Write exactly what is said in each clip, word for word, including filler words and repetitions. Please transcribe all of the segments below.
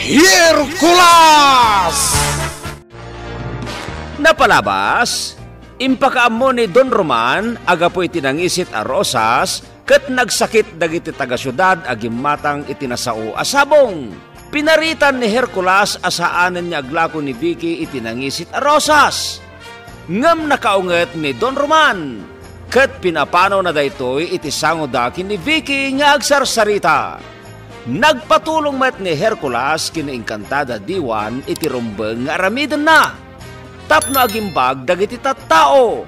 Hercules! Napalabas, impakaammo ni Don Roman a gapu iti nangisit a rosas ket nagsakit dagiti taga-siudad a gimmatang iti nasao a sabong. Pinaritan ni Hercules a saanen nga aglako ni Vicky iti nangisit a rosas. Ngem nakaunget ni Don Roman, ket pinapanawna daytoy iti sangoda ken ni Vicky nga agsarsarita. Nagpatulong met ni Hercules ken ni Encantada Diwan iti rumbeng nga aramidenna tapno agimbag dagiti tattao.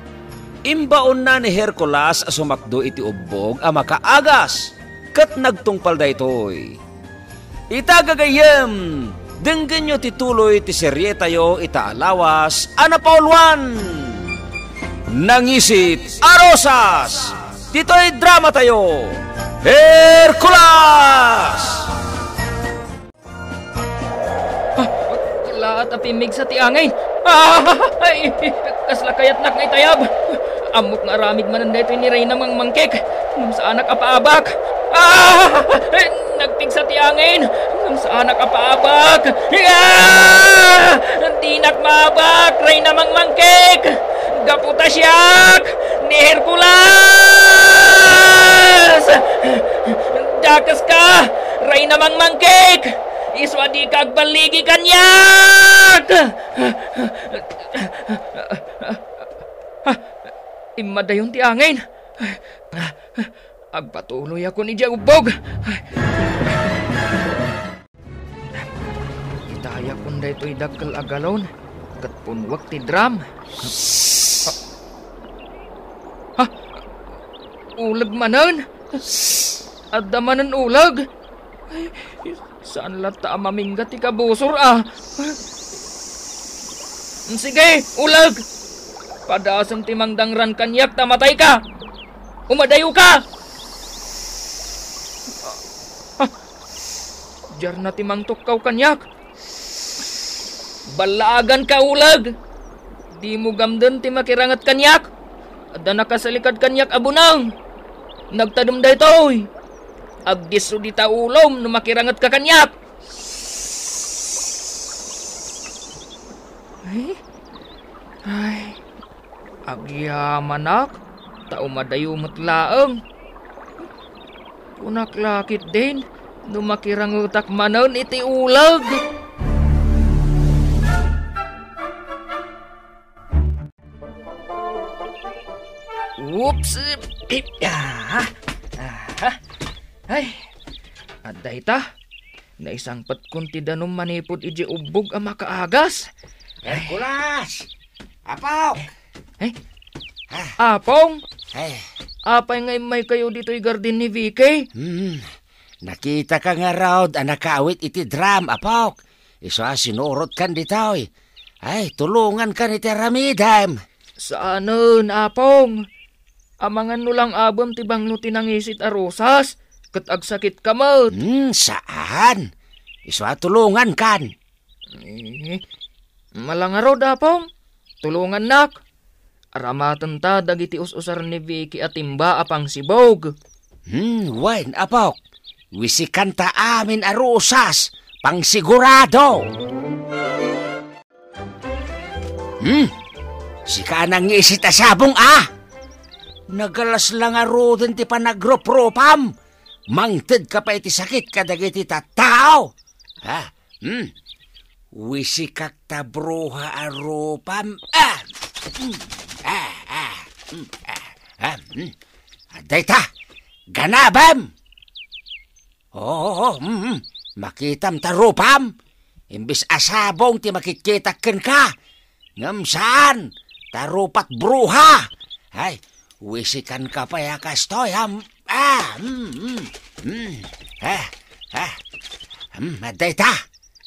Imbaonna ni Hercules a sumakdo iti ubbog a makaagas, ket nagtungpal daytoy. Ita gagayyem, denggenyo ti tuloy ti serietayo ita a lawas a napauluan. Nangisit a Rosas! Ditoy dramatayo, Hercules! Ah, laat a pimmigsa ti angin. Ah, ay, kasla kayatnak nga itayab. Ammok nga aramid manen daytoy ni Reyna Mangmangkek. Ngem saanak a paabak. Ah, nagpigsa ti angin. Ngem saanak a paabak. Ah! Dinak maabak, Reyna Mangmangkek. Gapu ta siak ni Hercules. Dakeska, Reyna Mangmangkek. Isu a dika agballigi kaniak! Immadayon ti angin. Agpatuloyakon idiay ubbog. Itayakon daytoy dakkel a galon ket punwek ti drum. Ha? Uleg manen? Adda manen uleg? Ay, saan latta a mamingga ti kabusor, a? Sige, uleg! Padasem ti mangdangran kaniak ta matayka! Umadayoka! Ah, diarna ti mangtukkaw kaniak. Ballaaganka, uleg! Dimo gamden ti makiranget kaniak. Adda nakasalikad kaniak a buneng. Nagtadem daytoy. Agdisso dita ulom no makirangetka kaniak. Ay, ay, agyamanak, ta umadayo met laeng. Kunak la ketdin no makirangetak manen iti uleg. Oops! Ah! Ah! Ay! Adda ita! Naisangpetkon ti danum manipud idiay ubbog a makaagas. Ay. Hercules! Apok! Ay! Ah. Apong! Ay. Apay nga immaykayo ditoy garden ni Vicky? Hmm. Nakitaka ngarud a nakaawit iti drum, Apok. Isu a sinurotkan ditoy. Ay, tulongankan iti aramidem. Saanen, Apong. Amangan no lang-abem ti banglo ti nangisit a rosas, ket agsakitka met. Hmm, saan. Isu a tulongankan. Eh, malangarud, Apong. Tulongannak. Aramatenta dagiti us-usar ni Vicky a timba a pangsibog. Hmm, wen, Apok. Wisikanta amin a rosas, pangsigurado. Hmm, sika a nangisit a sabong, a? Nagalas la ngaruden ti panagruprupam. Mangtedka pay iti sakit kadagiti tattao. Ha? Hmm? Wisikak ta bruha a rupam. Ah! Hmm. Ah, ah. Hmm. Ah, ah. Hmm. Dayta, ganabem! Oo, oo, mm, mm. Makitam ta rupam. Imbes a sabong ti makitkitak kenka. Ngem saan, ta rupat bruha. Ay, wisikanka pay a kastoy, am-, ah, mm, mm, mm. Ah, ah. Mm, adda ita.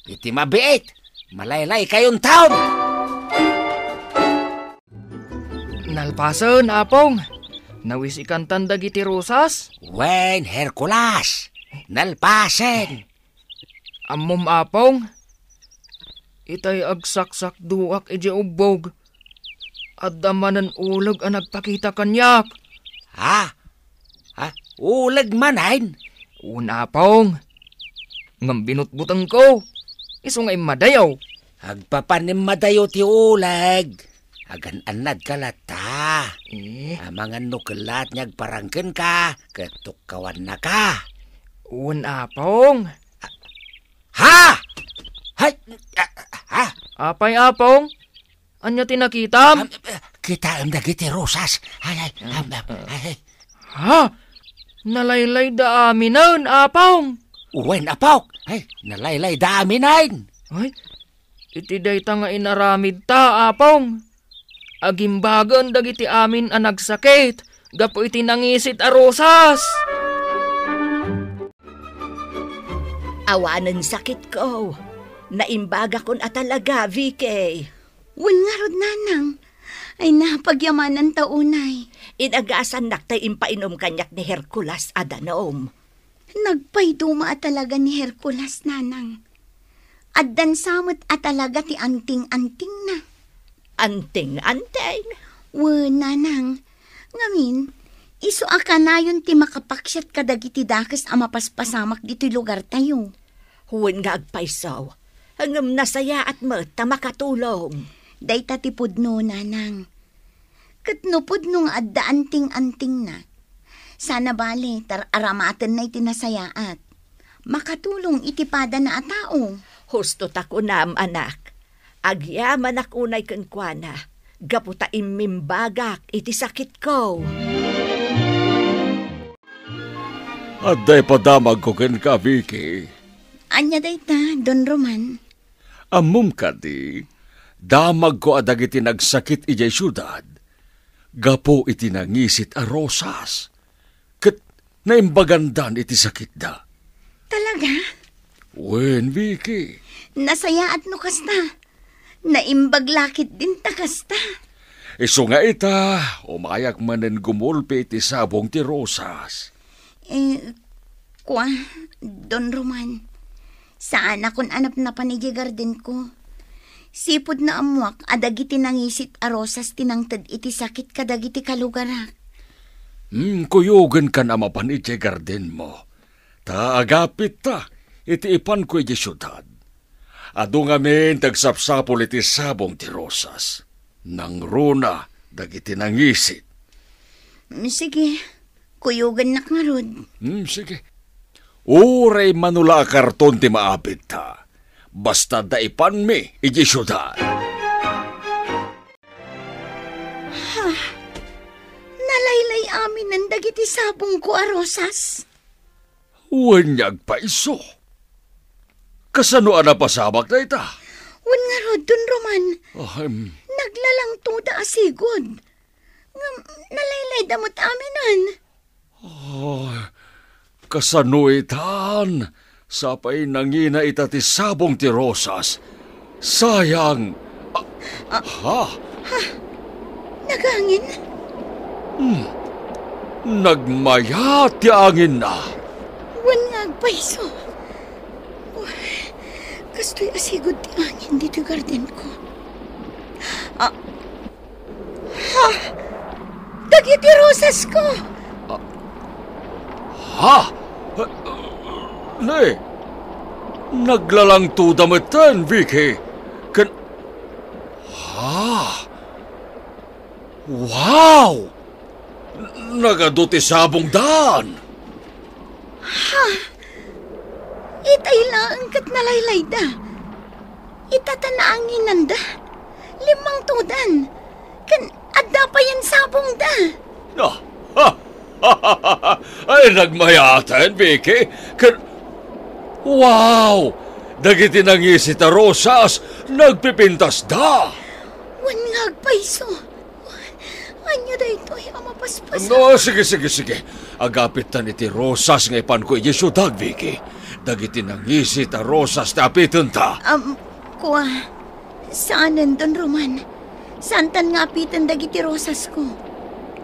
Iti mabiit, malaylaykayonton. Nalpasen, Apong. Nawisikantan dagiti rosas? Wen, Hercules. Nalpasen. Ammom, Apong, itay agsaksakduak idiay ubbog, adda manen uleg a nagpakita kaniak. Ha? Ha? Uleg manen? Wen, Apong. Ngem binutbutengko, Isu nga immadayo. Agpapan immadayo ti uleg. Agan-annadka latta. Eh? Amangan no kellat nga agparang kenka, ket tukkawannaka. Wen, Apong. Ha? Hay! Ah, ha? Apay, Apong? Ania ti nakitam? Am, eh, kitaem dagiti rosas. Ay, ay, am, am, ay, ay. Ha? Nalaylayda aminen, Apong. Wen, Apok. Ay, nalaylayda aminen. Ay, iti dayta nga inaramidta, Apong, agimbagen dagiti amin a nagsakit gapu iti nangisit a rosas. Awanen sakitko. Naimbagakon a talaga, Vicky. Wen ngarud, Nanang. Ay na, pagyamanan ta unay. Inagasannak tay impainom kaniak ni Hercules a danum. Nagpaiduma a talaga ni Hercules, Nanang. Addan sa met a talaga ti anting-antingna. Anting-anting? Wen, Nanang. Ngamin, isu a kanayon ti makapaksiat kadagiti dakes a mapaspasamak ditoy lugartayo. Wen nga agpayso, ngem nasayaat met ta makatulong. Dayta ti pudno, Nanang. Ket no pudno nga adda anting-antingna, sana bale, tar-aramatenna iti nasayaat. Makatulong iti padana a tao. Husto ta kunam, anak. Agyamanak unay kenkuana, gapu ta immimbagak iti sakitko. Adda ipadamagko kenka, Vicky. Ania dayta, Don Roman? Ammom kadi, damagko a dagiti nagsakit idiay siudad, gapu iti nangisit a rosas, ket naimbagandan iti sakitda. Talaga? Wen, Vicky. Nasayaat no kasta. Naimbag la ketdin ta kasta. Isu nga ita, umayak manen gumulpi iti sabong ti rosas. Eh, kua, Don Roman, saanakon a napnapan idiay gardenko. Sipud naammuak a dagiti nangisit a rosas ti nangted iti sakit kadagiti kalugarak. Hmm, kuyogenkan a mapan idiay gardenmo. Ta agapitta iti ipanko idiay siudad. Adu ngamin ti agsapsapul iti sabong ti rosas. Nangruna dagiti nangisit. Mm, sige, kuyogennak ngarud. Mm, sige. Uray mano la a karton ti maapitta. Basta adda ipanmi idiay siudad. Ha? Nalaylay aminen dagiti sabongko a rosas? Wen nga agpayso. Kasano a napasamak dayta? Wen ngarud, Don Roman. Ah, em. Naglalangtoda a sigud. Ngem nalaylayda met aminen. Ah, kasano itan? Sapay nangina ita ti sabong ti rosas. Sayang. Ah, ha? Ha? Nagangin? Hmm. Nagmayat ti anginna. Wen nga agpayso. Oh, kastoy a sigud ti angin ditoy gardenko. Ah, ha? Dagiti rosasko! Ah, ha? Ne, naglalangtoda metten, Vicky. Ken, ha? Wow! Nagadu ti sabongdan! Ha? Itay laeng ket nalaylayda. Ita ta naanginanda. Limmangtodan. Ken adda payen sabongda. Ah, ha? Ay, nagmayaten, Vicky. Ken, wow! Dagiti nangisit a rosas, nagpipintasda. Wen nga agpayso. Ania daytoy a mapaspasamak? No, sige, sige, sige. Agapittan iti rosas nga ipanko idiay siudad, Vicky. Dagiti nangisit a rosas ti apitenta. Am, kua, saanen, Don Roman. Saantan nga apiten dagiti rosasko.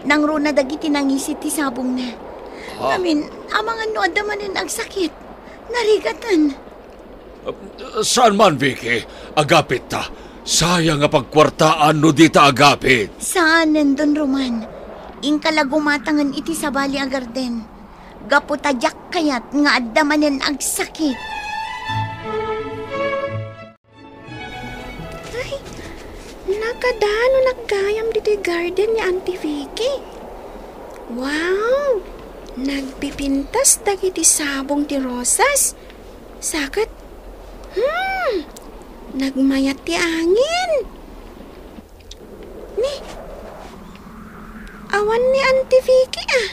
Nangruna dagiti nangisit ti sabongna. Ha? Amin, amangan no adda manen agsakit. Narigaten. Saan man, Vicky. Agapitta. Sayang a pagkuartaan no dita agapit. Saanen, Don Roman. Inka la gumatangen iti sabali a garden. Gapu ta diak kayat nga adda manen agsakit. Kadano naggayam ditoy garden ni Auntie Vicky. Wow! Nagpipintas dagiti sabong ti rosas. Sa ket, hmm, nagmayat ti angin. Ni, awan ni Auntie Vicky, ah.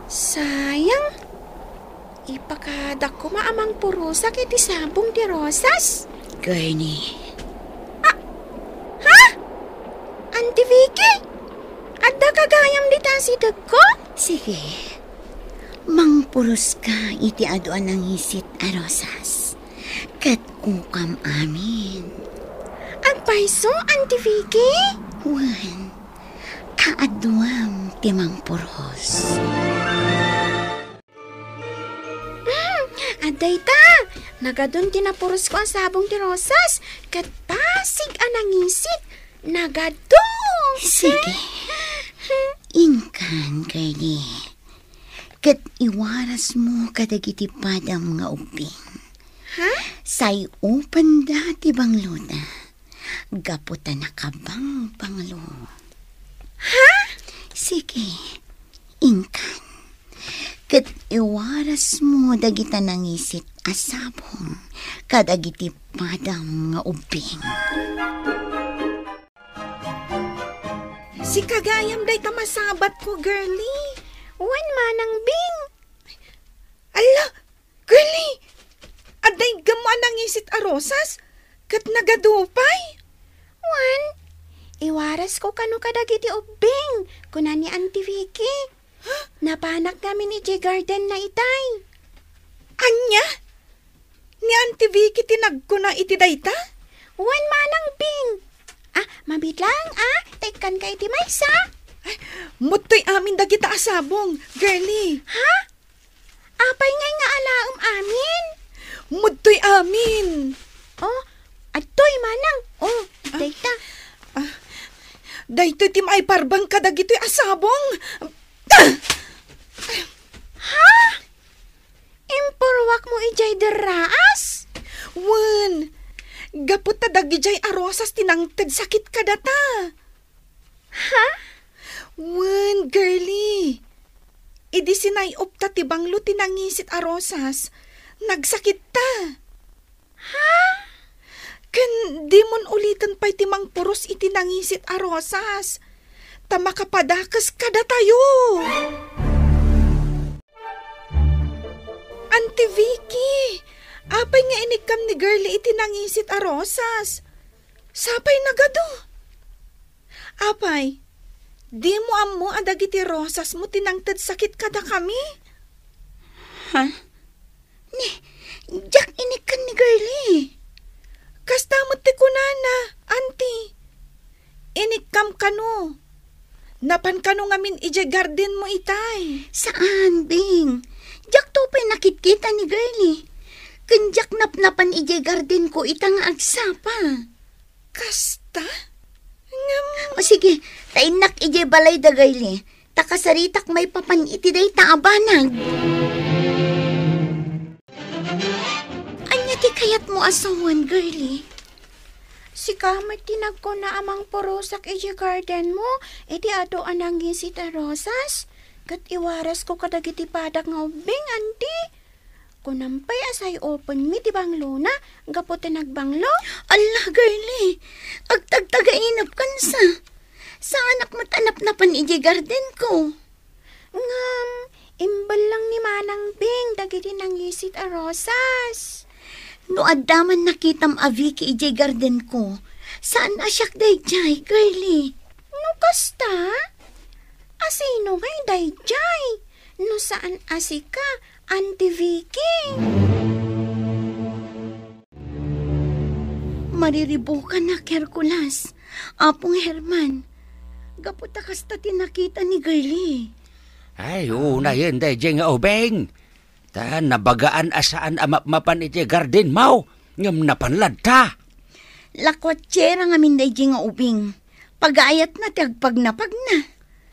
Sayang. Ipakadak koma a mangpurosak iti sabong ti rosas. Gayni. Ah, ha? Auntie Vicky? Adda ka gayam dita asidegko? Sige. Mangpuroska iti adu a nangisit a rosas. Ket ukam amin. Agpayso, Auntie Vicky? Wen, kaaduam ti mangpuros. Mm, adda ita. Nagadun ti napurosko a sabong ti rosas, ket pasig a nangisit. Nagadun. Sige. Inkan, Gayni. Ket iwarasmo kadagiti padam nga ubbing. Ha? Say-openda ti banglona. Gapu ta nakabangbanglo. Ha? Sige, inkan. Ket iwarasmo dagita nangisit a sabong kadagiti padam nga ubbing. Sika gayam dayta masabatko, girlie. Wen, Manang Bing. Alla, girlie, adda iggemmo a nangisit a rosas, ket nagadu pay. Wen, iwarasko kano kadagiti ubbing, kuna ni Auntie Vicky. Napanak ngamin idiay gardenna itay. Ania? Ni Auntie Vicky ti nagkuna iti dayta? Wen, Manang Bing. Ah, mabiit laeng, ah, ta ikkanka iti maysa. Ay, mudtoy amin dagita a sabong, girlie. Ha? Apay ngay nga alaem amin? Mudtoy amin. Oh, adtoy, Manang. Oh, dayta. Ah, daytoy ti maiparbeng kadagitoy a sabong. Ha? Impurwakmo idiay derraas? Wen, gapu ta dagidiay a rosas ti nangted sakit kadata. Ha? Wen, girlie. Idi sinay-opta ti banglo ti nangisit a rosas, nagsakitta. Ha? Ken dimon uliten pay ti mangpuros iti nangisit a rosas, ta makapadakes kadatayo. Auntie Vicky, apay nga inikkam ni girlie iti nangisit a rosas? Sapay nagadu. Apay, dimo ammo a dagiti rosasmo ti nangted sakit kadakami? Ha? Ni, diak inikkan ni girlie. Kasta met ti kunana, Auntie. Inikkam kano. Napan kano ngamin idiay gardenmo itay? Saan, Bing. Diakto pay nakitkita ni girlie. Ken diak napnapan idiay gardenko ita nga agsapa. Kasta? Ngem— O sige, ta innak idiay balay da girlie, ta kasaritak maipapan iti dayta a banag. Ania ti kayatmo a sawen, girlie? Sika met ti nagkuna a mangpurosak idiay gardenmo iti adu a nangisit a rosas, ket iwarasko kadagiti padak nga ubbing, Auntie. Kunam pay a say-openmi ti banglona gapu ta nagbanglo? Alla, girlie, agtagtagainep kansa. Saanak met a napnapan idiay gardenko. Ngem, imbellang ni Manang Bing dagiti nangisit a rosas. No adda man nakitam a Vicky idiay gardenko, saan a siak daydiay, girlie. No kasta, asino ngay daydiay? No saan a sika, Auntie Vicky. Mariribukanak, Hercules, Apong Herman, gapu ta kasta ti nakita ni girlie. Ay, unayen daydiay nga ubing. Ta nabagaan a saan a mapmapan iti gardenmo, ngem napan latta. Lakuatiera ngamin daydiay nga ubing. Pagaayatna ti agpagnapagna.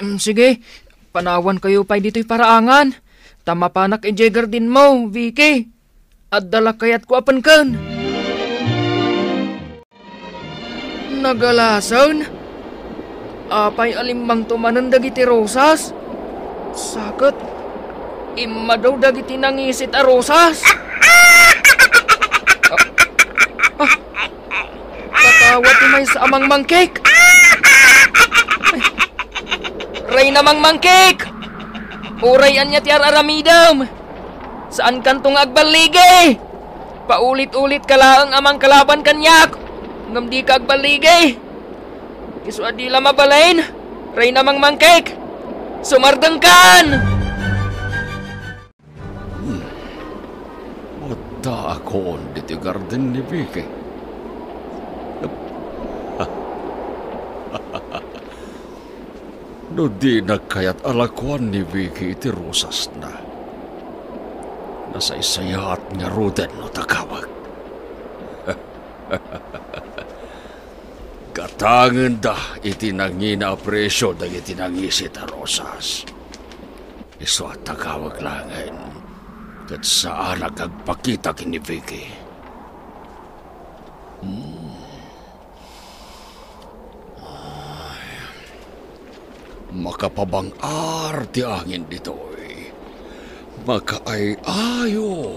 Mm, sige, panawankayo pay ditoy paraangan. Ta mapanak idiay gardenmo, Vicky. Adda la kayatko a penken. Nagalasen? Apay a limmangto manen dagiti rosas? Sa ket immadu dagiti nangisit a rosas? Ah, ah, katawa ti maysa a mangmangkik. Reyna mangmangkik! Uray ania ti ar-aramidem? Saankanto nga agballigi? Paulit-ulitka laeng a mangkalaban kaniak, ngem dika agballigi. Isu a dila mabalin, Reyna mangmangkik. Sumardengkan! Hmm. Addaakon ditoy garden ni Vicky. No dinak kayat a lakuan ni Vicky iti rosasna, nasaysayaat ngaruden no takawek. Gatangenda iti nangina a presio dagiti nangisit a rosas. Isu a takawek laengen, ket saanak agpakita ken ni Vicky. Hmm. Ay. Makapabang-ar ti angin ditoy. Makaay-ayo.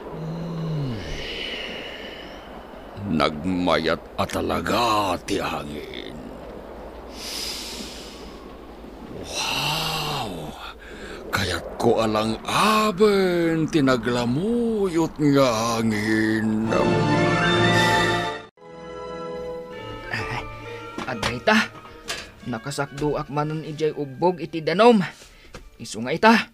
Hmm. Nagmayat a talaga ti angin. Wow! Kayatko a lang-aben ti naglamuyot nga angin. Ay, adda ita. Nakasakdoak manen idiay ubbog iti danum. Isu nga ita,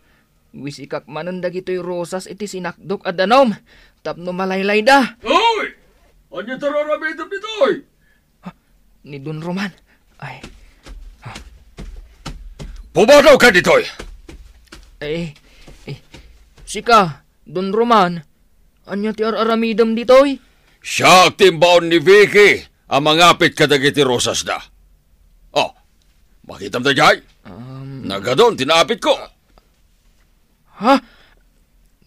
wisikak manen dagitoy rosas iti sinakdok a danum tapno malaylayda. Hoy! Ania ti ar-aramidem ditoy? Ha? Ni Don Roman. Ay. Ha? Pumanawka ditoy! Eh, eh, sika, Don Roman, ania ti ar-aramidem ditoy? Siak ti imbaon ni Vicky a mangapit kadagiti rosasda. Oh, makitam daydiay? Um, Nagadun ti naapitko. Ha?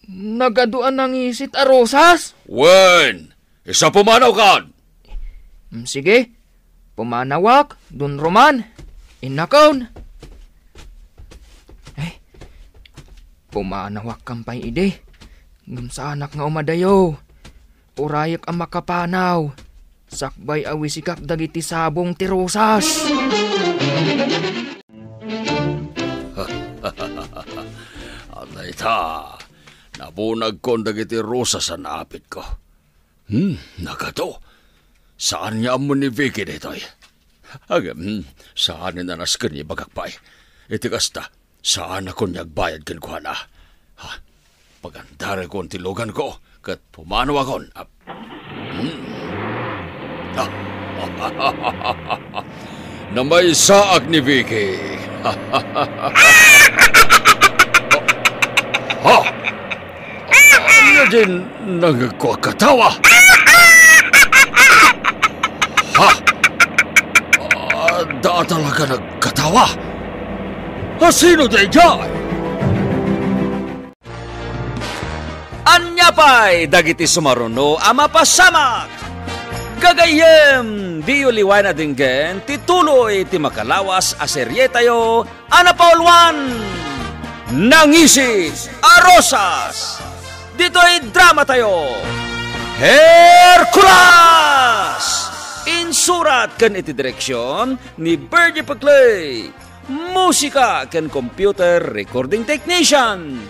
Nagadu a nangisit a rosas? Wen, isu a pumanawkan. Mm, sige. Pumanawak, Don Roman. Innakon. Ay, pumanawak kan pay idi. Ngem saanak nga umadayo. Urayek a makapanaw. Sakbay a wisikak dagiti sabong ti rosas. Adda ita, nabunagkon dagiti rosas a naapitko. Hmm, nagadu. Saan nga ammo ni Vicky daytoy? Agem, hmm, saan nga nasken nga ibagak pay. Iti kasta, saanakon nga agbayad kenkuana. Ha? Pagandarekon ti luganko, ket pumanawakon. Ah, hmm. Ah. Namaysaak ni Vicky. Ha? Ania din nangegko a katawa? Ha? Adda talaga nagkatawa? A sino daydiay? Ania pay dagiti sumaruno a mapasamak? Gagayyem, diyo liwayan a denggen ti tuloy ti makalawas a serietayo a napauluan, Nangisit a Rosas. Ditoy dramatayo, Hercules! Insurat ken iti direksion ni Virgie Peclay. Musika ken computer recording technician,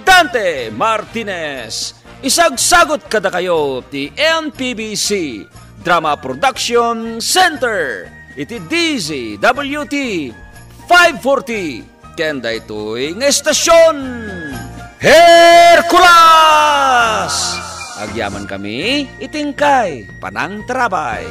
Dante Martinez. Isagsagut kadakayo ti N P B C Drama Production Center iti D Z W T five forty ken daytoy nga estasion. Hercules! Agyamankami iti inkay panangtarabay.